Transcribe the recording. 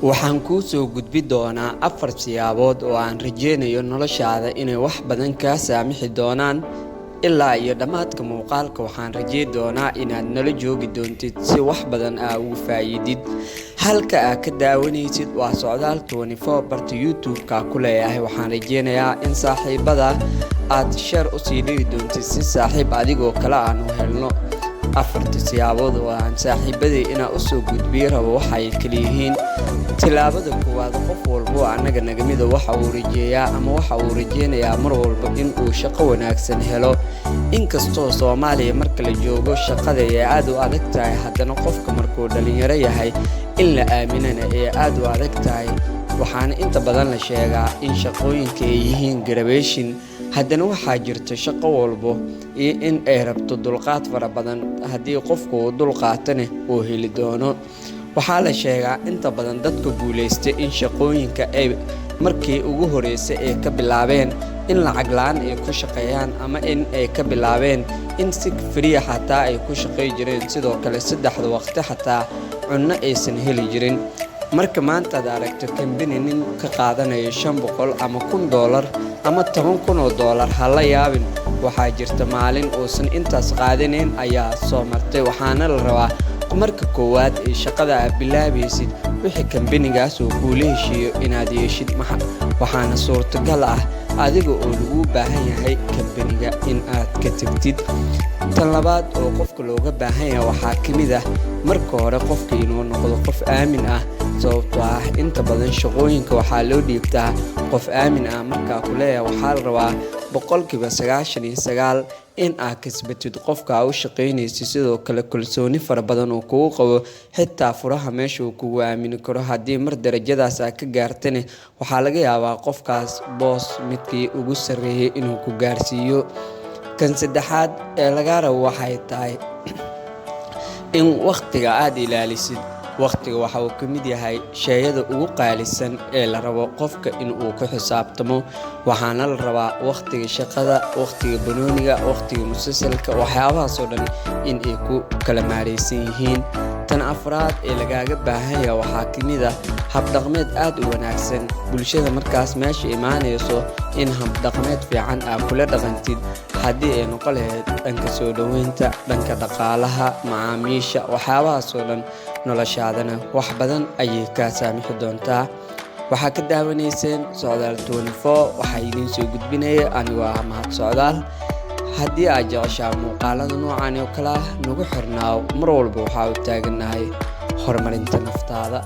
Waxaan kuu soo gudbi doonaa afar siyaabood oo aan rajeynayo noloshaada inay wax badan kaa saamixi doonaan. Ilaa iyo dhammaadka muuqaalka waxaan rajeyn doonaa inaad nala joogi doontid si wax badan aa ugu faa'iidid. Halka aad ka daawanaysid waa Socdaal 24, barta YouTube-ka ku leeyahay. Waxaan rajeynayaa in saaxiibada aad share usii dhigi doontid si saaxiib adigoo kale aan u helno. Afarta siyaabood oo aan saaxiibadii inaa usoo gudbiyo rabo waxay kala yihiin: tilaabada koowaad, qof walbo annaga nagamida waxa uu rajeeyaa ama waxa uu rajeynayaa mar walba in uu shaqo wanaagsan helo. Inkastoo Soomaaliya marka la joogo shaqada ay aada u adag tahay, haddana qofka markuu dhalinyaro yahay in la aaminana ay aada u adag tahay. Waxaana inta badan la sheegaa in shaqooyinka ay yihiin graduation. Haddana waxaa jirta shaqo walbo iyo in ay rabto dulqaad fara badan. Haddii qofku uu dulqaatana, uu heli doono. Waxaa la sheegaa inta badan dadka guulaystay in shaqooyinka ay markii ugu horeysay ay ka bilaabeen in lacag la-aan ay ku shaqeeyaan, ama in ay ka bilaabeen in si free xataa ay ku shaqey jireen. Sidoo kale saddexda waqti xataa cunno aysan heli jirin. Marka maantaad aragto kambani nin ka qaadanayo 500 ama $1000 ama $10,000, ha la yaabin. Waxaa jirta maalin uusan intaas qaadanayn ayaa soo martay. Waxaana la rabaa marka koowaad ee shaqada aad bilaabaysid, wixii kambanigaas uu kuula heshiiyo inaad yeeshid. Waxaana suurtagal ah adiga oo laguu baahan yahay kambaniga in aad ka tegtid. Tan labaad oo qofka looga baahan yahay waxaa ka mid ah marka hore qofka inuu noqdo qof aamin ah, sababtoo ah inta badan shaqooyinka waxaa loo dhiibtaa qof aamin ah. Markaa ku leeyahay, waxaa la rabaa 99% in aad kasbatid qofka aa u shaqeynaysid. Sidoo kale kalsooni fara badan uu kugu qabo, xitaa furaha meesha uu kugu aamini karo. Haddii mar darajadaas aad ka gaartana, waxaa laga yaabaa qofkaas boos midkii ugu sarreeyay inuu ku gaarsiiyo. Kan saddexaad ee laga rabo waxay tahay in waqtiga aada ilaalisid. Waqtiga waxa uu ka mid yahay sheeyada ugu qaalisan ee la rabo qofka in uu ku xisaabtamo. Waxaana la rabaa waqtiga shaqada, waqtiga banooniga, waqtiga musalsalka, waxyaabahaasoo dhan in ay ku kala maareysan yihiin. Tan afraad ee lagaaga baahan yahay waxaa ka mid ah habdhaqmeed aada u wanaagsan. Bulshada markaas meesha imaanayso in habdhaqmeed fiican aad kula dhaqantid, haddii ay noqon lahayd dhanka soo dhoweynta, dhanka dhaqaalaha, macaamiisha, waxyaabahaasoo dhan, noloshaadana wax badan ayay kaa saamixi doontaa. Waxaa ka daawanayseen Socdaal 24. Waxaa idiin soo gudbinaya anigoo ah Mahad Socdaal. Haddii aad jeceshaa muuqaalada noocan oo kale ah, nagu xirnaaw. Mar walba waxaa u taagannahay horumarinta naftaada.